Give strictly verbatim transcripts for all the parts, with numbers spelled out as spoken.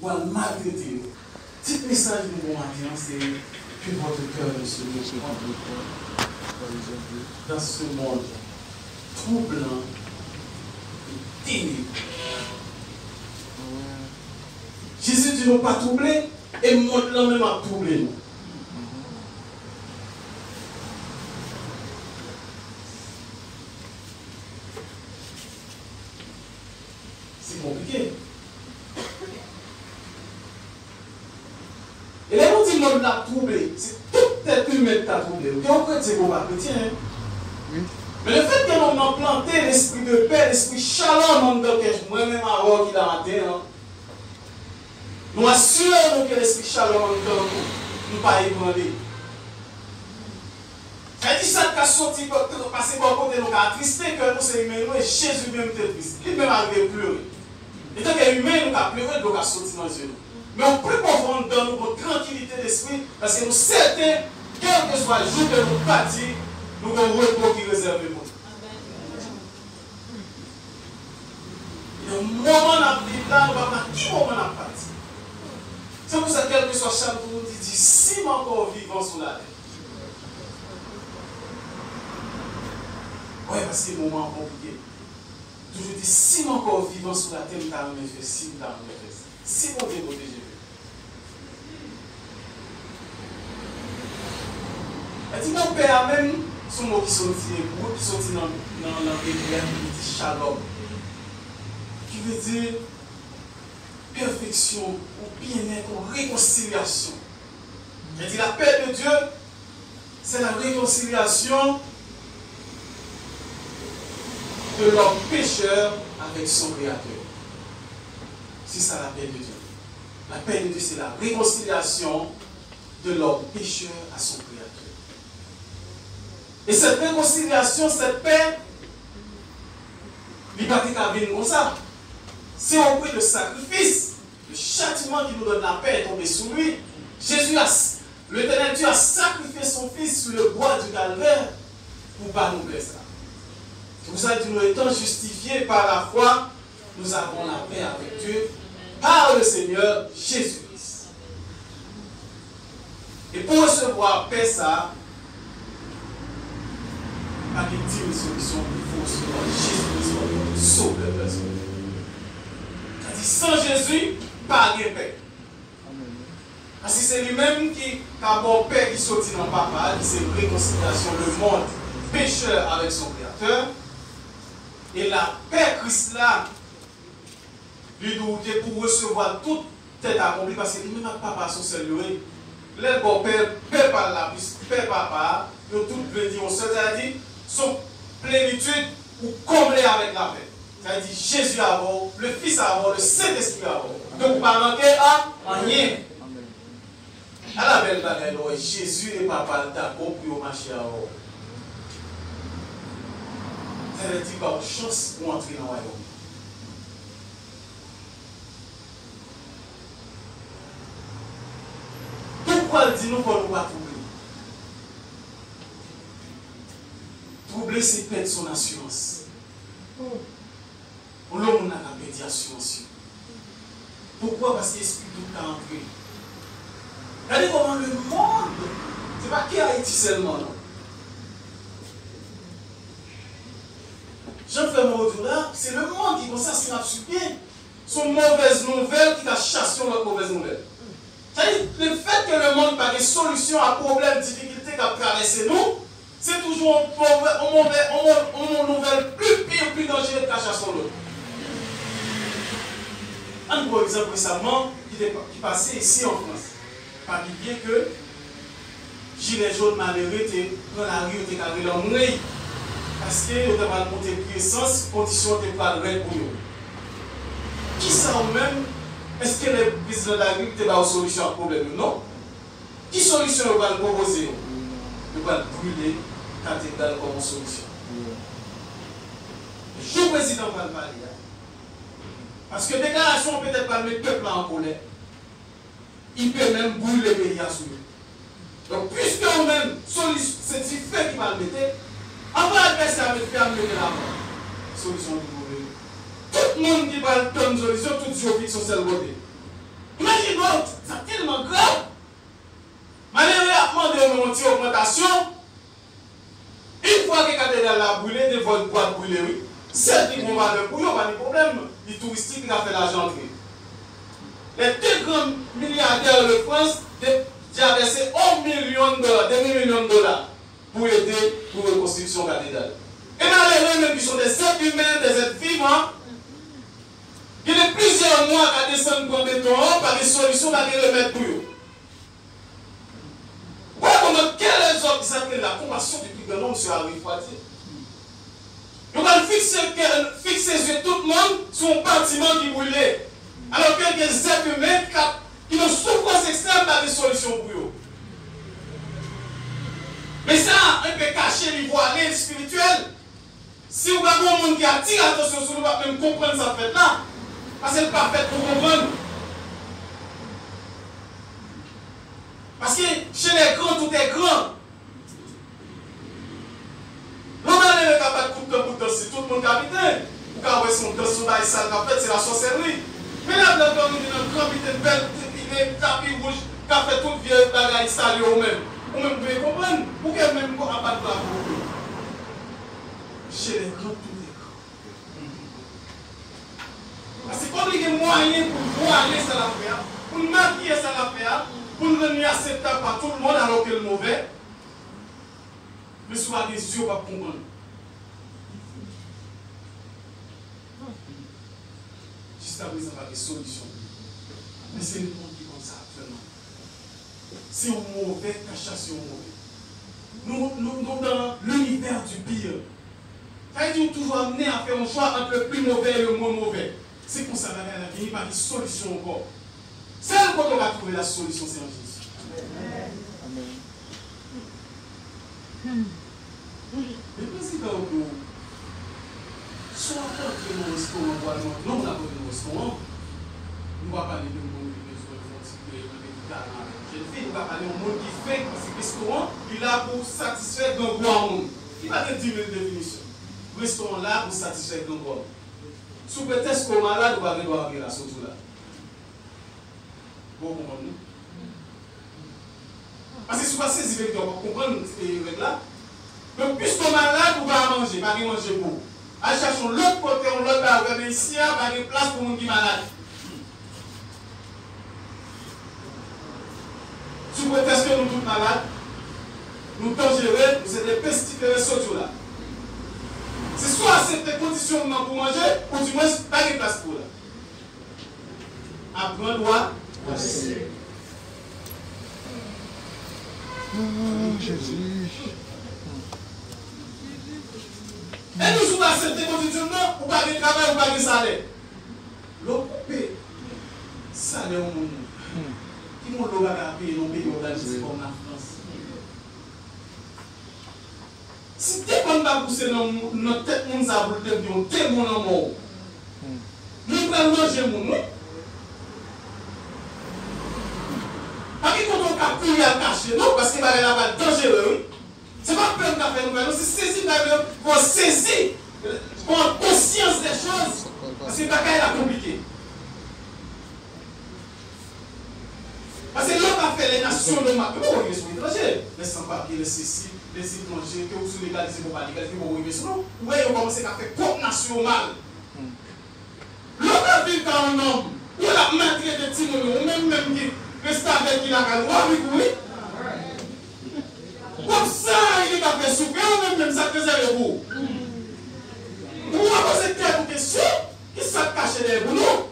pral maltrete yo. Tit mesaj nou bon maten an se: Que votre cœur ne se meure point dans ce monde troublant et ténébreux. Jezi di nou pa twouble, e mond lan menm ap twouble nou. Se konplike. E lè nou di mond la twouble, se tout èt imen ki ka twouble. Ou gen yon kretyen, gen yon pa kretyen, en. Men lefètke nou enplante lespri de pè, lespri shalom anndan kè mwen menm avè w ki la maten an, nou asire nou ke lespri shalom anndan nou, nou pa ebranle. Sa vle di sa k ka soti bò, pase bò kote nou ka atriste kè nou, se imen nou, e Jezi menm te tris. Li menm arive plere. Etanke imen, nou ka plere, dlo ka soti nan zye nou. Men yon pi pwofon anndan nou, gon trankilite lespri, paske nou sèten, kèlkeswa jou ke nou pati, nou gon repo ki rezève pou nou. Nan moman n ap viv la, nou pa konn nan ki moman n ap pati. Se pou sa, kèlkeswa sa nou di, di, si m ankò vivan sou latè. Wi, paske moman an konplike. Toujou di, si m ankò vivan sou latè, m ta renmen fè si, m ta renmen fè sa. Si Bondye pwoteje nou. Sa di mo pè a menm, se yon mo ki soti ebre, ki soti nan, nan lang ebre a, ki vle di shalom. Ki vle di pèfeksyon, ou byennèt, ou rekonsilyasyon. Sa di la paix de Dieu, c'est la réconciliation de l'homme pécheur avec son Créateur. C'est ça la paix de Dieu. La paix de Dieu, c'est la réconciliation de l'homme pécheur à son Créateur. Et cette réconciliation, cette paix, li pa te ka vin konsa. C'est au prix de sacrifice. Le châtiment qui nous donne la paix est tombé sur lui. Jésus a, l'Éternel Dieu a sacrifié son Fils sur le bois du calvaire pou ba nou pè sa. C'est pour ça que nous, étant justifiés par la foi, nous avons la paix avec Dieu par le Seigneur Jésus-Christ. E pou resevwa pè sa a, pa gen di mil solisyon, il faut recevoir Jésus-Christ comme notre sauveur personnel. Sa di, san Jezi, pa gen pè. Paske se li menm ki ka ba w pè ki soti nan Papa a, ki se rekonsilyasyon le monde pécheur avec son Créateur. E lapè Kris la, li di w te pou resevwa tout tèt akonpli, paske li menm ak Papa a se yon sèl yo ye. Lè l ba w pè, pè pa l la, plis pè Papa a, yo tout vle di yon sèl, sa vle di, se yon plenitid ou konble avèk lapè. Sa vle di, Jezi avè w, le Fils avè w, le Sentespri avè w. Donk, ou pa manke a anyen. Ala bèl bagay lè w wè Jezi e Papa l dakò pou yo mache avè w. Sa vle di ba w chans pou w antre nan wayòm. Poukwa l di nou fò nou pa twouble? Twouble se pèd son asirans. Yon lòt moun la ka pèdi asirans yo. Poukwa? Paske espri dout ka antre. Gade kòman lemonn, se pa ke Ayiti sèlman, non. Jan m fè mwen di w la, se lemonn ki konsa, si n ap swiv byen. Se yon movèz nouvèl ki ka chase yon lòt movèz nouvèl. Sa vle di, lefètke lemonn pa gen solisyon a pwoblèm, difikilte k ap travèse nou, se toujou yon pwovè-, yon movè-, yon mo-, yon nouvèl pli pi, pli danjere k ka chase yon lòt. Ann pran yon egzanp resaman ki te pa-, ki pase isi an Frans. Pa bliye ke jilè jòn malere te pran lari, yo te ka rele anmwey, paske yo te pral monte pri esans, kondisyon te pral rèd pou yo. Kisa ou menm, èske lè prezidan de la repiblik te ba yo solisyon ak pwoblèm yo? Non. Ki solisyon yo pral pwopoze yo? Yo pral brile katedral kòm yon solisyon. Jou prezidan pral pale a, paske deklarasyon an petèt pral met pèp la an kolè, li pe menm brile peyi a sou yo. Donk, piske ou menm, solis-, se dife ki pral mete, anvan advèsè a met fè a, mete lavan. Solisyon an tou twouve. Tout moun ki pral tann solisyon, tout je yo fikse yon sèl kote. Sa tèlman grav. Malere ap mande yo menm yon ti ogmantasyon. Yon fwa ke katedral la brile, de vòt bwa brile, wi. Sèl ki gon valè pou yo, pa ni pwoblèm. Li touristik, li ka fè lajan antre. Les deux grands milliardaires de France de, deja vèse yon milyon dola, demi milyon dola pou ede pou rekonstriksyon katedral. E malere menm ki se des êtres humains, des êtres vivants, gen de plizyè mwa ka desann pran beton an, pa gen solisyon, pa gen remèd pou yo. Ou pa konprann kè lèzòm, sa ke la konpasyon du plus grand nombre sera refroidie. Yo pral fikse kè, fikse zye tout moun sou yon batiman ki brile. Alò ke gen zèt imen k ap, ki nan soufrans ekstrèm, pa gen solisyon pou yo. Men sa, enpe kache, li vwale, espirityèl. Si w pa gen yon moun ki atire atansyon sou li, w p ap menm konprann sa k fèt la. Paske l pa fèt pou konprann. Paske chez les grands, tout est grand. Lè w malere ka bat kout tan pou dans, si tout moun ka biten, ou ka wè se yon dans, yon bagay sal k ap fèt, se lasòsèri. Men lè blan k anrive nan gran biten, bèl depile, tapi wouj, k ap fè tout vye bagay sal yo, ou menm, ou menm ou vle konprann, ou gen menm kò ap bat bravo. Chez les grands, tout est grand. Paske kòm li gen mwayen pou l vwale sa l ap fè a, pou l makiye sa l ap fè a, pou l rann li akseptab pa tout moun alò ke l movè, men si w pa gen zye, w p ap konprann. Jiskaprezan, pa gen solisyon. Men se yon moun ki konn sa aktyèlman. Se yon move, kachas se yon move. Nou, nou, nou dans l'univers du pire. Sa vle di ou toujou amne a fè yon chwa ant le plus mauvais et le moins mauvais. Se konsa bagay la vini, pa gen solisyon ankò. Sèl kote w ka twouve la solisyon, se an Jezi. Amèn. Men prezidan yo di w, si w ap rantre nan restoran pou al manje, non, w ap rantre nan restoran, nou pa pale de moun ki bezwen fè yon ti peye nan medikaman avèk yon jèn fi, nou ka pale yon moun ki fenk, paske restoran, li la pou satisfè grangou a moun. Li pa gen di mil definisyon. Restoran la pou satisfè grangou a moun. Sou pretèks ke w malad, ou pa gen dwa rantre la, soti w la. Bon, w konprann, non? Paske si w pa sezi verite, w p ap konprann, e, règ la. Donk, piske w malad, ou pa manje, pa gen manje pou ou. Al chache yon lòt kote, yon lòt bagay, men isi a, pa gen plas pou moun ki malad. Sou pretèks ke nou tout malad, nou danjere, nou se de pestifere, soti w la. Se swa w aksepte kondisyon m nan pou manje, oudimwens, pa gen plas pou ou la. Aprann ou a pase. Ah, Jezi. E nou, si w pa aksepte kondisyon nan, ou pa gen travay, ou pa gen salè. Lè w koupe salè yon moun, ki moun lè w pa ka peye nan peyi òganize kòm Lafrans? Si defann pa pouse nan, nan tèt moun sa pou l te vin yon demon nan men w, moun pral manje moun, wi. Pa gen kote w ka kouri al kache, non, paske bagay la pral danjere, wi. Se pa pè m ka fè nou pè, non, se sezi m ka fè, fò sezi, pran konsyans de choz, paske bagay la konplike. Paske lè w ap fè lè nasyon nòmal, yo poko rive sou etranje. Lè san papye, lè sesi, lè etranje, ke ou sou legalize, ke ou pa legalize, yo poko rive sou nou. Ou wè, yo kòmanse ka fè pwòp nasyon yo mal. Lè w ap viv ka yon nonm, ou l ap maltrete timoun yo, ou menm menm ki restavèk ki lakay ou, w ap ri pou li. Kòm sa li ka fè soufri, ou menm menm sa k rezève pou ou. Ou pa poze tèt ou kesyon, ki sa k kache dèyè pou nou?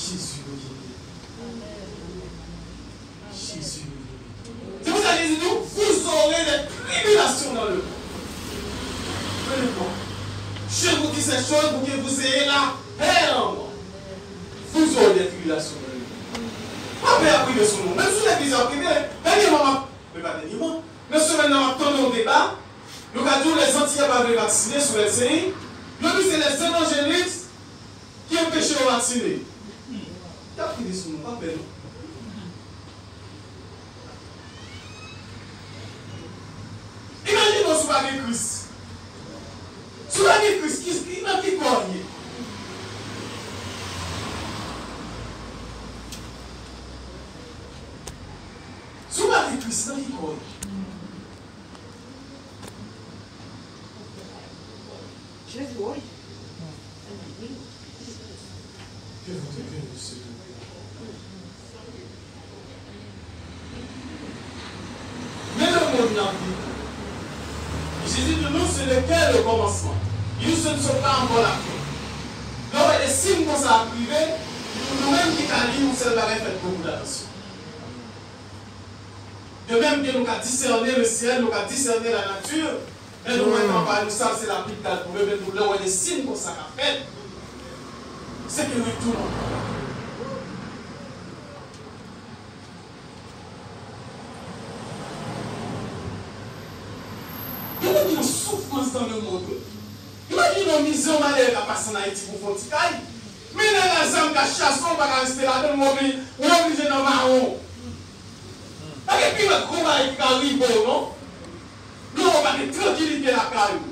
Jezi revini. Jezi revini. C'est pour ça que Jésus dit, vous aurez des tribulations dans le monde. Prenez foi. Je vous dis ces choses pour que vous ayez la paix en moi. Vous aurez des tribulations dans le monde. Pa pè ap rive sou nou. Menm sou legliz ap rive. Dènyèman, m ap, men pa dènyèman. Nan semèn nan, m ap tande yon deba. Yo ka di w les Antillais pa vle vaksinen sou L C I. Yo di se les évangélistes ki anpeche yo vaksinen. Y ap rive sou nou, pa pè non. Imajine w si w pa gen Kris. Si Si w pa gen Kris, ki, ki, nan ki kò w ye? Si w pa gen Kris, nan ki kò w ye? Jezi, woy. Ke Bondye beni w, Senyè. Men lemonn n ap viv la. Jezi di nou, se lequel le commencement. Li di, ce ne sont pas encore la fin. Lè w wè de siy konsa ap rive, nou menm ki ka li, yon sèl bagay, fè bokou d atansyon. De même que nou ka disène le syèl, nou ka disène la nature, men nou wè nan pa nou sa, se lapli k al tonbe, men nou lè w wè de siy konsa k ap fèt, se ke retour an. Gen moun ki nan soufrans dans le monde, wi. Imajine yon mizè, yon malere k ap pase ann Ayiti pou fè yon ti kay. Men nèg a zam k ap chase w, pa ka rete ladan l, ou oblije, ou oblije nan mawon. Pa gen pi lòt gwo bagay ki ka rive w, non. Non, ou pa gen trankilite lakay ou.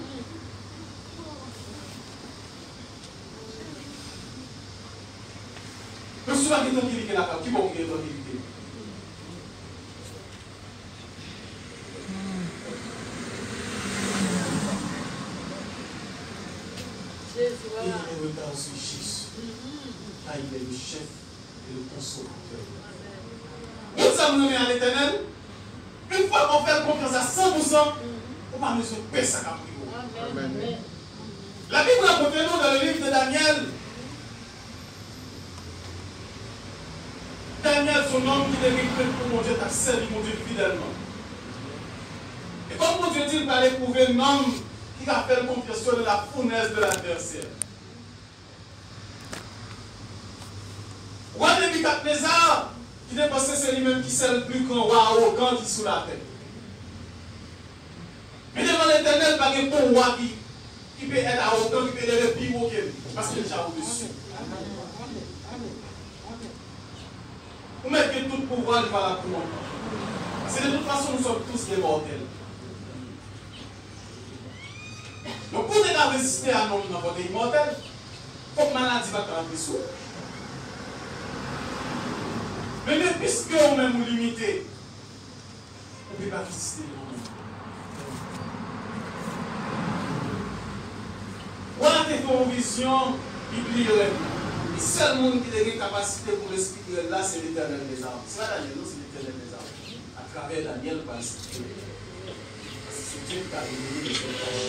Men si w pa gen trankilite lakay ou, ki bò w ki gen trankilite? Jezi, wala. Et il ne regarde sur Jésus, car il est le chef et le consommateur. Moun sa m renmen a Letènèl, yon fwa ke w fè l konfyans a san pou san, ou pa bezwen pè sa k ap rive w. Amèn. Labib rakonte nou dans le livre de Daniel, Daniel se yon nonm ki te gen krent pou Bondye, t ap sèvi Bondye fidèlman. E kòm Bondye di l pral epwouve nonm ki ka fè l konfyans yo dans la fournaise de l'adversaire. Wa Nebikadneza, ki te panse se li menm ki sèl pli gran wa awogan ki sou latè. Men devan Letènèl, pa gen bon wa ki, ki pe èt awogan, ki pe leve pi wo ke li, paske l deja odesi. Ou mèt gen tout pouvwa, li pa la pou lontan. Paske de tout fason, nous sommes tous des mortels. Donk, pou w te ka reziste a nonm nan, fò w te imòtèl. Fòk maladi pa t ka rantre sou ou. Men, men piske ou menm ou limite, ou pe pa reziste nonm nan. Wa a te fè yon vizyon, li bliye rèv la. E sèl moun ki te gen kapasite pou l esplike rèv la, se Letènèl dèzame. Se pa Danyèl, non, se Letènèl dèzame. Atravè Danyèl, pral esplike. Paske se Dye ki ka revele lèzòm kache.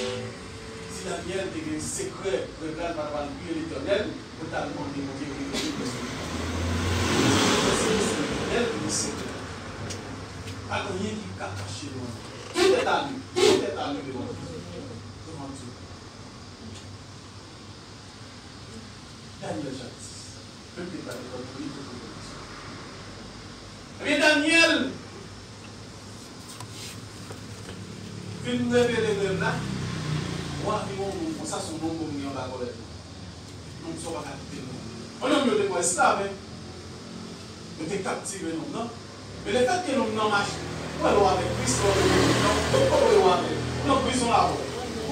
Si Danyèl te gen sekrè rèv la, li pa t ap al priye Letènèl pou l t al mande Bondye revele lèzòm kache. Paske se Letènèl ki gen sekrè. Pa gen anyen ki ka kache devan Bondye. Tout est à lui. Tout est à lui devan Bondye. Devan Dye. Danyèl chapit sis. Menm ke pa te konn li, te konn li. Ebyen, Danyèl fin revele rèv la. Wa vin wè yon nonm konsa, se yon nonm pou moun anba kòlèt. Nonm sa w pa ka kite l non. Yon nonm yo te pran esklav, men yo te kaptive nonm nan. Men lefètke nonm nan mache, ou wè lè w avèk Kris, lè w avèk Kris, tout kote w ye w avè l. Ou nan prizon l avè w.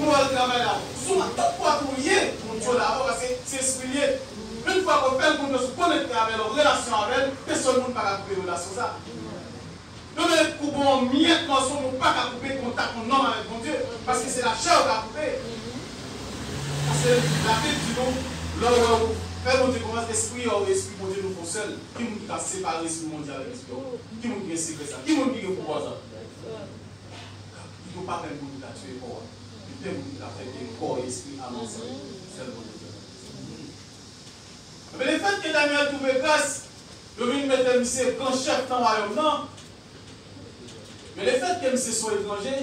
Ou wè l travay la. Souvan, tout kote w ye, Bondye w la avè w, paske se espri l ye. Yon fwa ke w fè l konfyans, ou konekte avè l, an relasyon avè l, pèsòn moun pa ka koupe relasyon sa. Yo mèt koupe w an myèt mòso, men w pa ka koupe kontak yon nonm avèk Bondye, paske se lachè w ka koupe. Paske Labib di nou, lè w wè w fè Bondye konfyans, espri a w, espri Bondye nou fè w sèl. Ki moun ki ka separe espri Bondye avèk espri w? Ki moun ki gen sekrè sa? Ki moun ki gen pouvwa sa? Li gen pa pè moun ki ka tiye kò a. Li pè moun ki ka fè ke kò, espri, am ansanm. Sèl Bondye. Men lefètke Danyèl twouve gras, yo vin mete misye gran chèf nan wayòm nan. Men lefètke misye se yon etranje,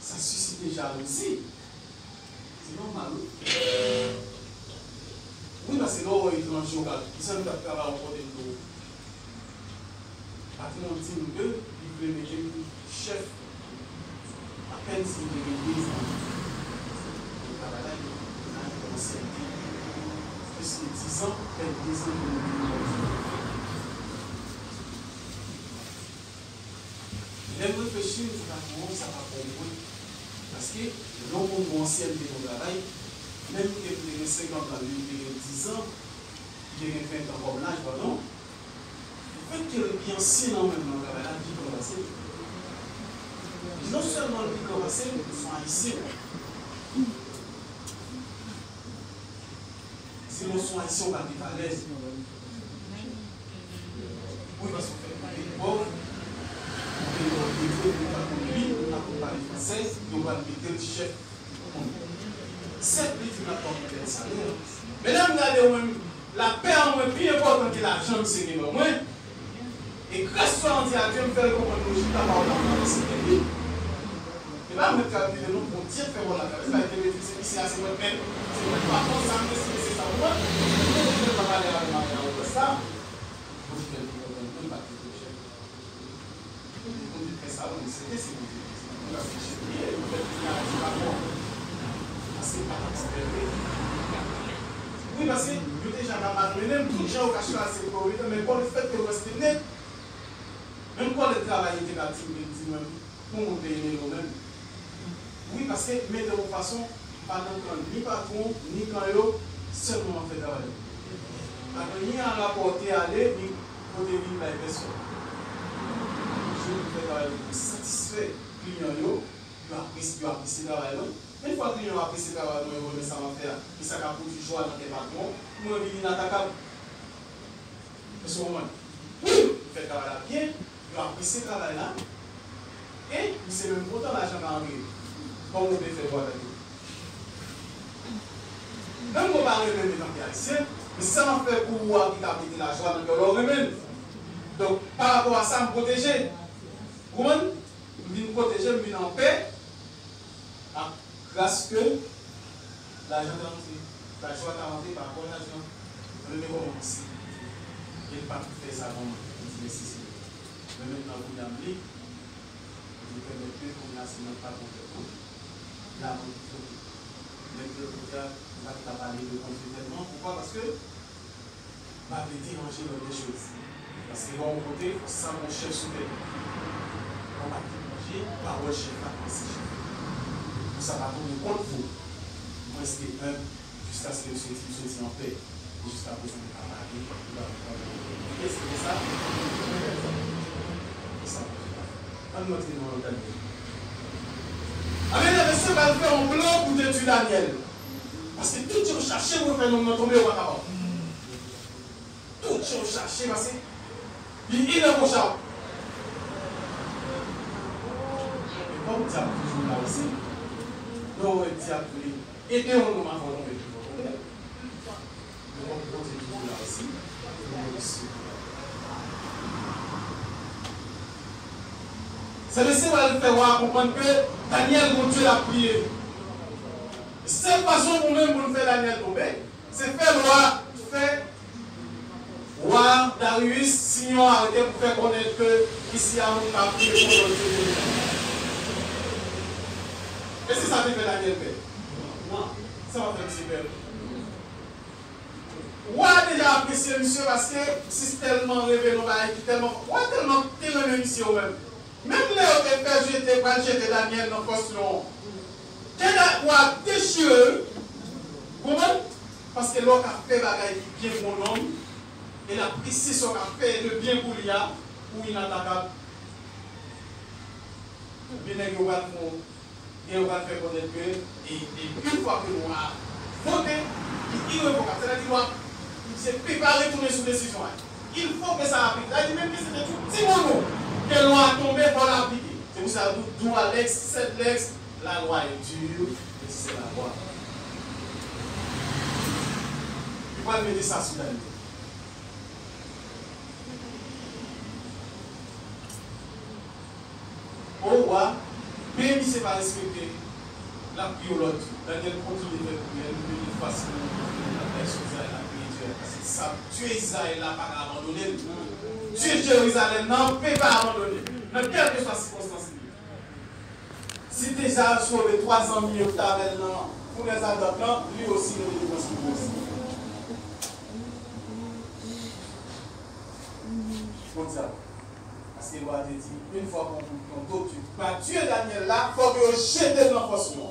sa sisite jalouzi. Se nòmal, wi. Wi, paske lè w wè etranje, w ka, kisa nou t ap travay, w pote l dlo. Patwon di m ke li vle mete m chèf apèn si m te gen de zan. Mwen travay la, li, li kòmanse plis ke diz an, fè de zan ke mwen vin Lè m reflechi, m di, "Patwon, sa pa bon mwen." Paske lè w konn yon ansyen te nan travay, menm ke li te gen senkant an, li te gen diz an, li te gen ven an kòm laj, padon, lefètke l pi ansyen nan menm nan travay la, li pi gran pase l. Non sèlman l pi gran pase l, se yon Ayisyen. Sinon, se yon Ayisyen, w pa gen valè. Wi, paske w fèk kote pòv, ou te nan depo, ou pa konn li, ou pa konn pale fransè, yo pral mete l chèf. Sèt, li di m ap ba w yon bèl salè. Men lè m gade w menm, lapè an mwen pi enpòtan ke lajan misye gen ban mwen. E graswa an di Adye, m fè l konprann lojik la pa w la nan sektè li. E pa mwen k ap viv non, Bondye k fè mwen la travèse, pa te mete se misye a, se mwen k mèt, se mwen k patwon, sa m deside, se sa m wè. Mwen, mwen pa pale avè m avè arogans sa. Bondye fè l konprann mwen, m pa te chèf. Bondye fè sa, mwen, se te, se Bondye. Mwen pa se chèf li ye, mwen fè l vin a di pa bon. Paske m pa t anti bèl vre. Wi, paske yo te deja ka malmennen m, tout jan yo ka chwazi pou yo rete, men bon, lefètke yo reste nèt, menm kòlèg travay yo te ka di m, yo di mwen, pou moun te ede yo menm. Wi, paske m mete yon fason, m pa nan kan ni patwon, ni kan yo, sèlman m ap fè travay la. Pa gen anyen a rapòte ale, ni pote vin bay pèsòn. Toujou m fè travay la pou satisfè kliyan yo, yo apresye, yo apresye travay mwen. Yon fwa kliyan yo apresye travay mwen, yo renmen sa m ap fè a, e sa ka pwodui jwa nan kè patwon, mwen vin inatakab. Èske w konprann? Wi, m fè travay la byen, yo apresye travay la, e misye menm kontan lajan ka antre. Kòman w te fè pou atake? Menm ke w pa renmen m etanke Ayisyen, men sa m ap fè pou ou a ki ka mete lajwa nan kè w lè w renmen l. Donk, pa rapò a sa, m pwoteje. Ou konprann? M vin pwoteje, m vin anpè. Ak gras ke lajan ta rantre, lajwa ta rantre pa rapò a lajan. Mwen menm kòman m si, e l pa t fè sa pou mwen, m di mèsi Senyè. Men mentnan kounye a m lib, m pèmèt ke kounye a se mwen k patwon tèt mwen. La mwen ki fè tout. Menm ke kounye a, m pa t ka pale de Bondye tèlman. Poukwa? Paske m pa vle deranje lòd dè choz. Paske lè w kote, fò sa gon chèf sou tèt ou. Lè w pa deranje, pawòl chèf la pase chèf. Pou sa pa tounen kont vou. Mwen rete enb jiskaske m soti, m soti anpè. E jiska prezan, m pa pale, m pa pale. Ok, se konsa. Se sa. Ann antre nan Danyèl. Amèn, mesye, pral fè yon plan pou detwi Danyèl. Paske tout jan yo chache pou yo fè nonm nan tonbe, yo pa kapab. Tout jan yo chache, paske li irewochab. Men kòm dyab toujou la osi, lè w wè dyab vle ede yon nonm avan w tonbe, toujou tonbe. Men kòm Bondye toujou la osi, pou nou reyisi. Sèvitè a pral fè wa a konprann ke Danyèl gon Dye l ap priye. Sèl fason pou nou menm pou nou fè Danyèl tonbe, se fè lwa, fè wa Darius siyen yon arete pou fè konnen ke isi a moun ka priye pou Bondye. E se sa te fè Danyèl pè. Sa pa fè misye pè. Wa deja apresye misye paske misye tèlman revele yon bagay ki tèlman fò. Wa tèlman te renmen misye ou menm. Menm lè yo te fè jete, pral jete Danyèl nan fòs lyon an, te da-, wa dechire, wi. Konprann? Paske lè w ka fè bagay ki byen pou yon nonm, e l apresye sa w ka fè de byen pou li a, ou inatakab. Men nèg yo pral fè w Gen yo pral fè konnen ke, e, e, yon fwa ke lwa a vote, li irevokab. Sètadi lwa a, misye pe pa retounen sou desizyon an. Il faut que ça applique. Sa vle di menm ke se te tout timoun ou, ke lwa a tonbe, fò l aplike. Se pou sa yo di dura lex, sed lex, la loi est dure, mais c'est la loi. Yo pral mete sa sou Danyèl. O wa, men misye pa respekte, l ap kriye w lòt jou. Danyèl kontinye fè priyè, li priye fasil, li priye, l ap bay sou Izrayèl, l ap priye Dye a, paske sa, Dye Izrayèl la pa ka abandone l. Dye Jerizalèm nan pe pa abandone l, nan kèlkeswa sikonstans li ye. Si deja sove twa zanmi yo ki t avè l nan founèz atant lan, li osi gen delivrans pou li osi. Bondye ap Paske wa te di, une fois qu'on coupe ton dos, tu, pa Dye Danyèl la, fòk yo jete l nan fòs mò.